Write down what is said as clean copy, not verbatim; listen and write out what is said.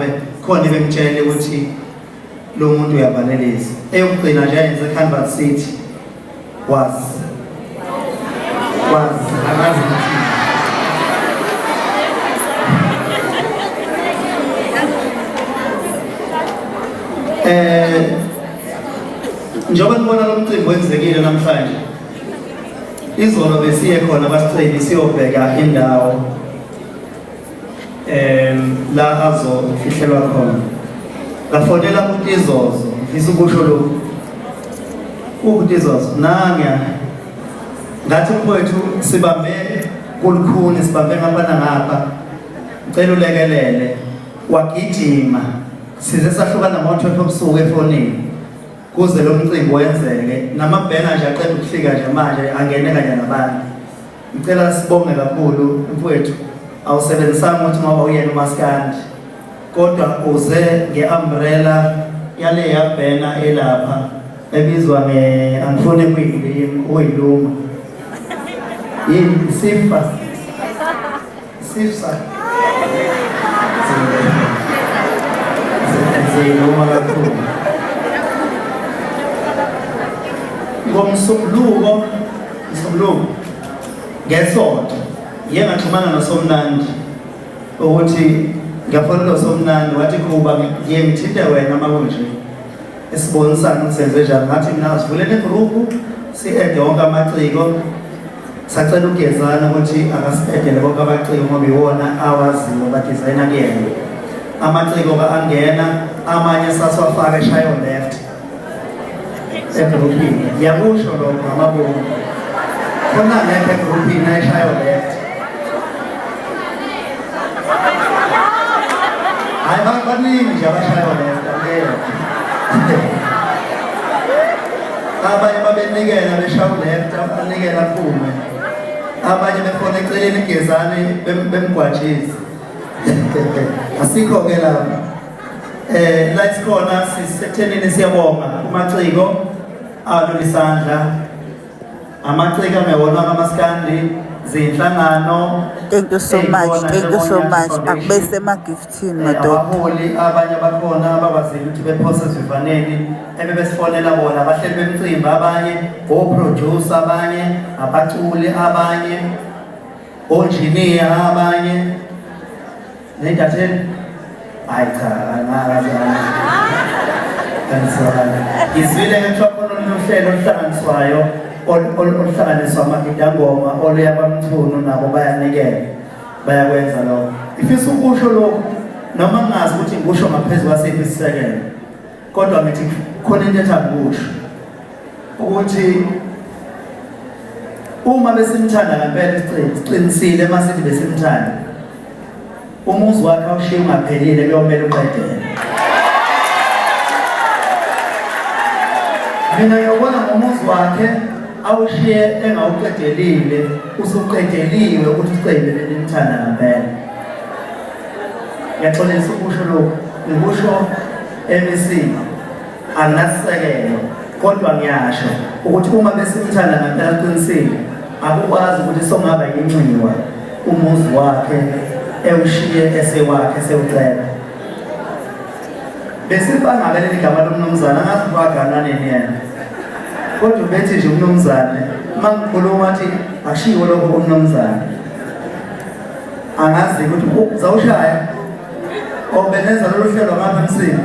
mhlambe khona bemtshele ukuthi lo muntu uyavalelisa. Eyokugcina nje ayenze Canvas City was angazi ukuthi njengoba nibona lo mcimbi wenzekile namhlanje, izolo besiye khona basicebi siyobheka indawo la azofihlelwa khona. Ngafonela uTizozo, ngifisa ukusho lokhu. UTizozo nanya ngathi mfowethu sibambe kulukhuni, sibambe ngapha nangapha, ngicela ulekelele. Wagijima size sahlukana ngo-12 obusuku efonini kuze lo mcimbi wenzeke, namabhena nje aqeda ukufika nje manje angene kanye nabantu. Ngicela sibonge kakhulu mfowethu, awusebenzisanga ukuthi ngoba uyena umaskandi, kodwa uze nge-umbrella yale yabhena elapha ebizwa nge angifuni ukuyiluma yini sifa sifsa ziyiluma kakhulu. Ngomsombuluko msombuluko ngesonto ngiye ngaxhumana noSomnandi ukuthi ngiyafonela uSomnandi, wathi Khuba ngiye ngithinte wena uma kunje esibonisana ukuthi senze njani. Ngathi mina sivulele igruphu si-ede wonke amaciko. Sacela uGezana ukuthi akasi-edele bonke amaciko ngoba iwona awaziyo badizayina kuyena amaciko angena amanye sasiwafaka eshayo left egruphini. Ngiyakusho lokho ngamabomu khona ngekho egruphini ayishayo left. Hayi, baningi nje abashayo left, angeke abanye babenikela beshayo left, anikela aphume, abanye befona eceleni igezane bemgwajise. Asikho-ke lapha la sikhona sisethenini. Siyabonga kumaciko alula isandla, amaciko angewona kamaskandi, zinhlangano. Thank you so much. Thank you so much. Akube semagiftini madoda. Abaholi abanye abakhona abakwazile ukuthi bephose esivivaneni ebebesifonela bona, abahleli bemcimbi abanye, o-producer abanye, abaculi abanye, onjiniya abanye, nentatheli. Hayi cha, angazi angisona. Ngizwile kuthiwa khona olunye uhlelo oluhlanganiswayo oluhlanganiswa amagidangoma oluya kwaMchunu, nabo bayanikela, bayakwenza lokho. Ngifisa ukusho lokhu noma ngingazi ukuthi ngikusho ngaphezu kwasiphi isisekelo, kodwa ngithi khona into ethi angikusho ukuthi uma besimthanda ngempela isiqinisile siqinisile masithi besimthanda, umuzi wakhe awushiye ungaphelile, kuyomele uqedele. Mina ngiyobona ngomuzi wakhe awushiye engawuqedelile, usuqedeliwe ukuthi ucebe benimthanda ngempela. Ngiyaxolisa ukusho lokhu, ngikusho MEC, anginasekelo, kodwa ngiyasho ukuthi uma besimthanda ngempela qinisile, akukwazi ukuthi songaba yinxiwa umuzi wakhe ewushiye esewakhe sewucela. Besibanga leli gama lomnumzane, angazi kwagana nini yena, kodwa bethi nje umnumzane uma ngikhuluma athi akushiwo lokho kumnumzane. Angazi ukuthi zawushaya obenenza lolu hlelo ngapha emsini.